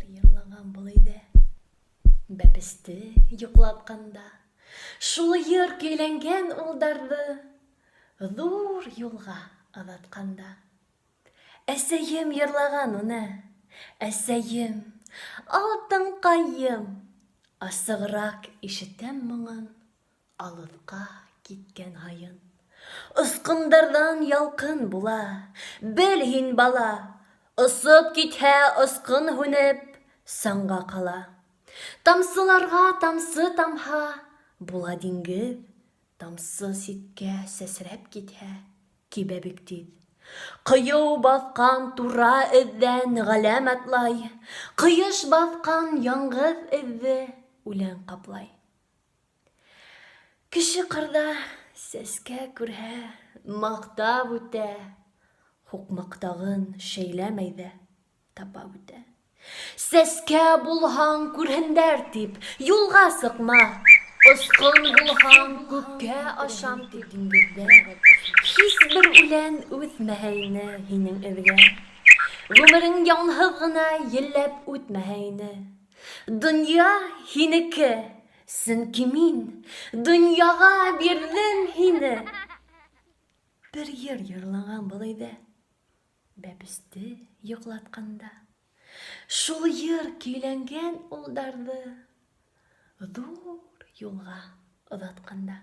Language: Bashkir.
йыр йырлаған был өйҙә. Бәпесте йоҡлатҡанда, Шул йыр көйләнгән улдарҙы Ҙур юлға оҙатҡанда. Әсәйем йырлаған уны, Әсәйем, алтынҡайым, Асығыраҡ ишетәм моңон Алыҫҡа киткән һайын. Осҡондарҙан ялҡын була, Бел һин, бала, Осоп китһә осҡон һүнеп, Саңға ҡала. Тамсыларға тамсы тамһа, Була диңгеҙ, Тамсы ситкә сәсрәп китһә, Кибә бик тиҙ. Ҡыйыу баҫҡан тура эҙҙән Ғаләм атлай, Ҡыйыш баҫҡан яңғыҙ эҙҙе Үлән ҡаплай. Кеше ҡырҙа сәскә күрһә, Маҡтап үтә, Һуҡмаҡтағын шәйләмәй ҙә Тапап үтә. Сәскә булһаң, күрһендәр дип, Юлға сыҡма. Осҡон булһаң, күккә ашам дип, Диңгеҙҙә һис бер үлән үҫмәһә ине һинең эҙгә. Ғүмерең янһыҙ ғына елләп үтмәһә ине. Донъя һинеке, сөнки мин донъяға бирҙем һине. Бер йыр йырлаған был өйҙә. Бәпесте йоҡлатҡанда, Шул йыр көйләнгән улдарҙы Ҙур юлға оҙатҡанда.